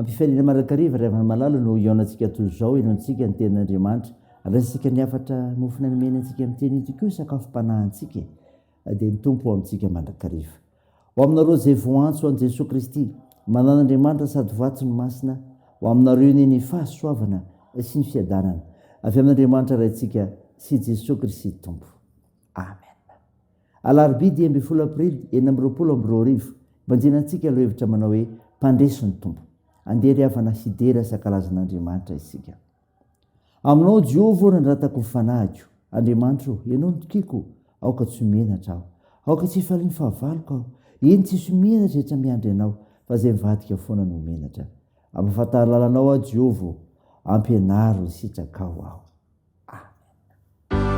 Am-pifaliana mandrakariva ry havana malala no hihaonantsika toy izao, henointsika ny tenin'Andriamanitra, andraisantsika ny hafatra mofona nomeny antsika amin'ny teny ity koa sakafom-panahintsika e! Dia ny Tompo ho amintsika mandrakariva. Ho aminareo izay voantso an'i Jesoa Kristy, manan'Andriamanitra sady voatso ny Masina, ho aminareo anie ny fahasoavana sy ny fiadanana avy amin'Andriamanitra Raintsika sy Jesoa Kristy Tompo. Amen. Alarobia 15 Aprily 2026, Banjinantsika lohevitra manao hoe Mpandresy ny Tompo. Andeha ry havana hidera sy hankalaza an'Andriamanitra isika. Aminao Jehovah ô nandratako ny fanahiko, Andriamanitro ô, Ianao no tokiko, aoka tsy ho menatra aho. Aoka tsy hifaly ny fahavaloko aho. Eny, tsisy ho menatra rehetra miandry Anao, fa izay mivadika foana no ho menatra. Ampahafantaro lalanao aho Jehovah ô, ampianaro ny sitrakao aho. Amen.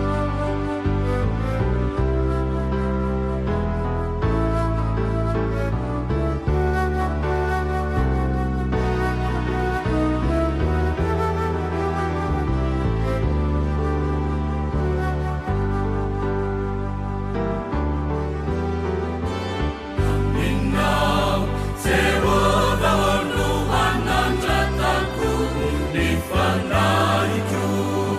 Aminao, Jehovah ô, no anandratako ny fanahiko.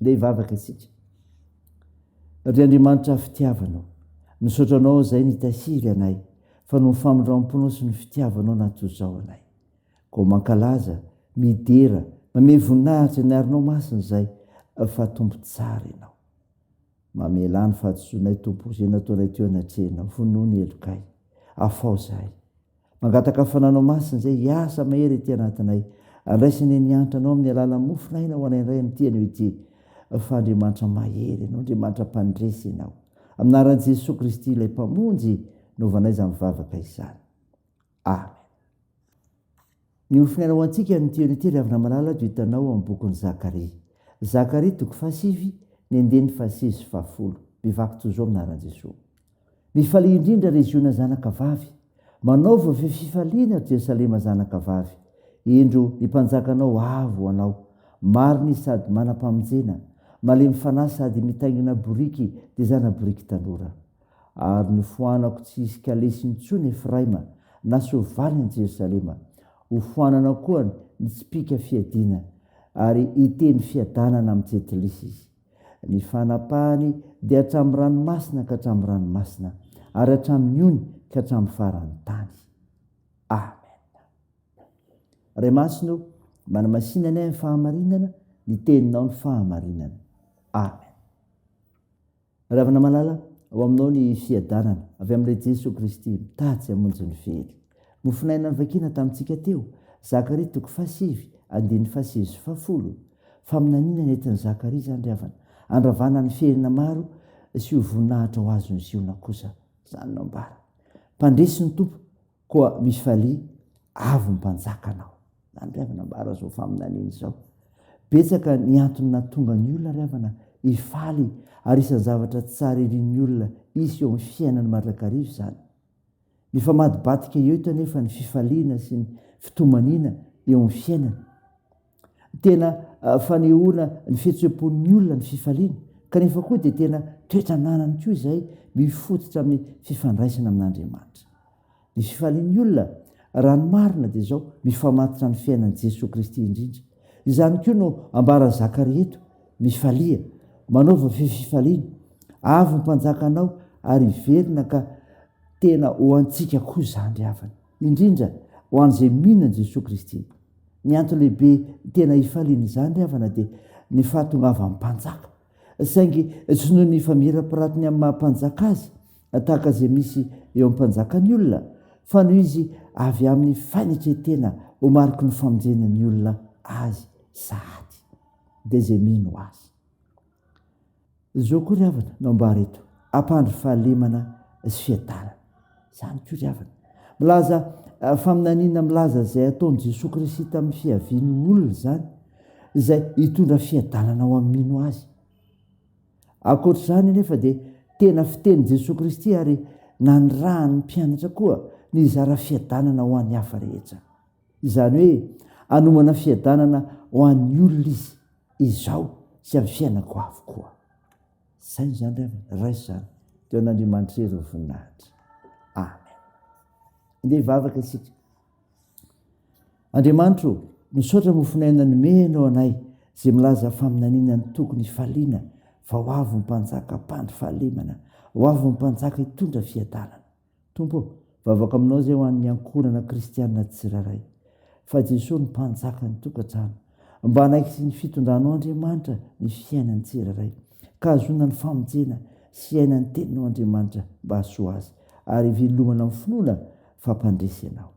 Ndeha hivavaka isika. Ry Andriamanitra fitiavana ô, misaotra Anao izay nitahiry anay, fa noho ny famindram-ponao sy ny fitiavanao nahatozao anay. Koa mankalaza, midera, mamehy voninahitra ny arinao masina izay, fa Tompo tsara Ianao. Mamelà ny fahadisoanay Tompo izay nataonay teo anatrehanao, vonoa ny helokay, afaho izahay. Mangataka fananao masina izay hiasa mahery ety anatinay, andraisany ny antranao amin'ny alalan'ny mofon'aina ho anay indray amin'ity anio ity, fa Andriamanitra mahery Ianao, Andriamanitra mpandresy Ianao. Amin'ny anaran'i Jesoa Kristy ilay Mpamonjy no ovanay izany vavaka izany. Amen. Ny mofon'aina ho antsika amin'ity anio ity ry havana malala dia hitanao ao amin'ny bokin'i Zakaria. Zakaria toko fahasivy, ny andininy fahasivy sy fahafolo. Mivaky toy izao amin'ny anaran'i Jesoa. Mifalia indrindra ry Ziona zanaka vavy, manaova feo fifaliana ry Jerosalema zanaka vavy. Indro, ny mpanjakanao avy ho anao, marina izy sady manam-pamonjena, malemy fanahy sady mitaingina boriky dia zana-boriky tanora. Ary nofoanako tsy hisy kalesy intsony Efraima, na soavaly any Jerosalema. Hofoanana koa ny tsipìka fiadiana, ary hiteny fiadanana amin'ny jentilisa izy. Ny fanapahany dia hatramin'ny ranomasina ka hatramin'ny ranomasina, ary hatramin'ny ony ka hatramin'ny faran'ny tany. Amen. Ray Masina o, manamasina anay amin'ny fahamarinana, ny teninao ny fahamarinana. Amen. Ravana malala, ao aminao ny fiadanana avy amin'ilay Jesoa Kristy mitady hamonjy ny very. Mofonaina novakiana tamintsika teo, Zakaria toko fahasivy, andininy fahasivy sy fahafolo. Faminaniana nentin'i Zakaria izany ry havana, handravana ny fiainana maro sy ho voninahitra ho azon'i Ziona kosa. Izany no ambara. Mpandresy ny Tompo, koa mifalia, avo ny mpanjakanao. Izany ry havana ambara izao faminaniana izao. Betsaka ny antony nahatonga ny olona ry havana hifaly ary isan'ny zavatra tsara irin'ny olona hisy eo amin'ny fiainany mandrakariva izany. Mifamadibadika eo eto anefa ny fifaliana sy ny fitomaniana eo amin'ny fiainana. Tena fanehoana ny fihetseham-pon'ny olona ny fifaliana, kanefa koa dia tena toetra ananany koa izay mifototra amin'ny fifandraisana amin'Andriamanitra. Ny fifalian'ny olona, raha ny marina dia izao, mifamatotra amin'ny fiainan'i Jesoa Kristy indrindra. Izany koa no ambaran'i Zakaria eto, Mifalia, manaova feo fifaliana, avy ny mpanjakanao ary hiverina ka tena ho antsika koa izany ry havana, indrindra ho an'izay mino an'i Jesoa Kristy. Ny antony lehibe tena hifaliana izany ry havana dia ny fahatongavan'ny mpanjaka, saingy tsy noho ny famirapiratiny amin'ny maha mpanjaka azy tahaka izay misy eo amin'ny mpanjaka ny olona, fa noho izy avy amin'ny fanetren-tena ho mariky ny famonjena ny olona azy sahady. Dia izay mino azy. Izao koa ry havana no ambara eto, hampandry fahalemana sy fiadanana. Izany koa ry havana. Milaza faminaniana milaza izay ataon'i Jesoa Kristy tamin'ny fiaviany ho olona izany, izay hitondra fiadanana ho amin'ny mino azy. Ankoatra izany anefa dia tena fitenin'i Jesoa Kristy ary nanirahany ny mpianatra koa ny hizara fiadanana ho an'ny hafa rehetra. Izany hoe hanomana fiadanana ho an'ny olona izy izao sy amin'ny fiainako avy koa. Saino izany ry havana, raiso izany. Teo an'Andriamanitra irery ny voninahitra. Amen. Andeha hivavaka isika. Andriamanitro o, misaotra mofon'aina nomenao anay izay milaza faminaniana ny tokony hifaliana fa ho avy ny mpanjaka hampandry fahalemana, ho avy ny mpanjaka hitondra fiadanana. Tompo ô, vavaka aminao izay ho an'ny ankohonana kristiana tsirairay, fa Jesoa no mpanjaka ny tokantrano. Mba hanaiky ny fitondranao Andriamanitra ny fiainan'ny tsirairay, ka hahazoana ny famonjena sy hiaina ny teninao Andriamanitra mba hahasoa azy, ary hivelomana amin'ny finoana fa mpandresy Ianao.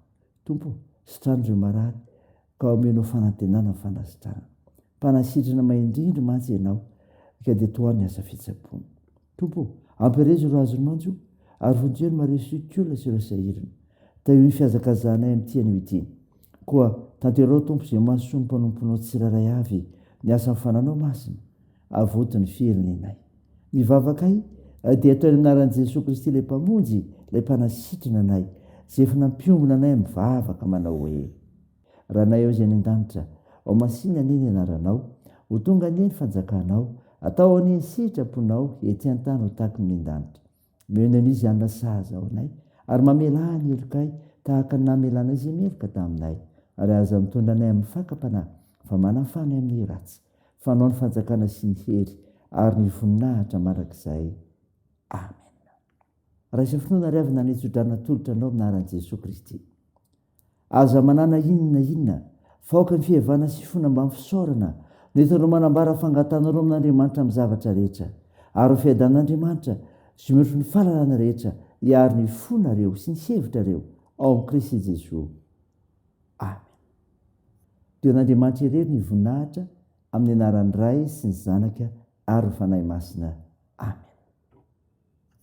Tompo ô, sitrano ireo marary, ka omenao fanantenana ny fanasitranana. Mpanasitrana mahay indrindra mantsy Ianao, ka dia tohano ny asa fitsaboana. Tompo ô, ampirezo ireo azony manjo, ary vonjeo ny marefo sy olona sy ireo sahirana. Tahio ny fihazakazahanay amin'ity anio ity. Koa tanterao, Tompo, izay mahasoa ny mpanomponao tsirairay avy ny asan'ny Fananao Masina, avoty ny firenenay. Ny vavakay dia atao amin'ny anaran'i Jesoa Kristy ilay Mpamonjy, ilay Mpanasitrana anay, izay efa nampiombona anay amin'ny vavaka manao hoe. Ranay ao izay any an-danitra, ho masina anie ny anaranao, ho tonga anie ny fanjakanao, atao anie ny sitraponao ety an-tany ho tahaky ny an-danitra. Omeo anio izay hanina sahaza ho anay, ary mamelà ny helokay tahaka ny namelanay izay meloka taminay, ary aza mitondra anay amin'ny fakam-panahy, fa manafaha anay amin'ny ratsy. Fa Anao ny fanjakana sy ny hery ary ny voninahitra mandrakizay. Amen. Raiso finoana ry havana ny tsodrano atolotra anao amin'ny anaran'i Jesoa Kristy. Aza manana inona na inona, fa aoka ny fihevana sy finoana mbamin'ny fisaorana no entinareo manambara fangatanareo amin'Andriamanitra amin'ny zavatra rehetra. Ary ho fiadanan'Andriamanitra, izay mihoatra ny fahalalana rehetra, hiaro ny fonareo sy ny hevitrareo ao amin'i Kristy Jesoa. Amen. Dia ho an'Andriamanitra irery ny voninahitra, amin'ny anaran'ny Ray sy ny Zanaka ary ny Fanahy Masina.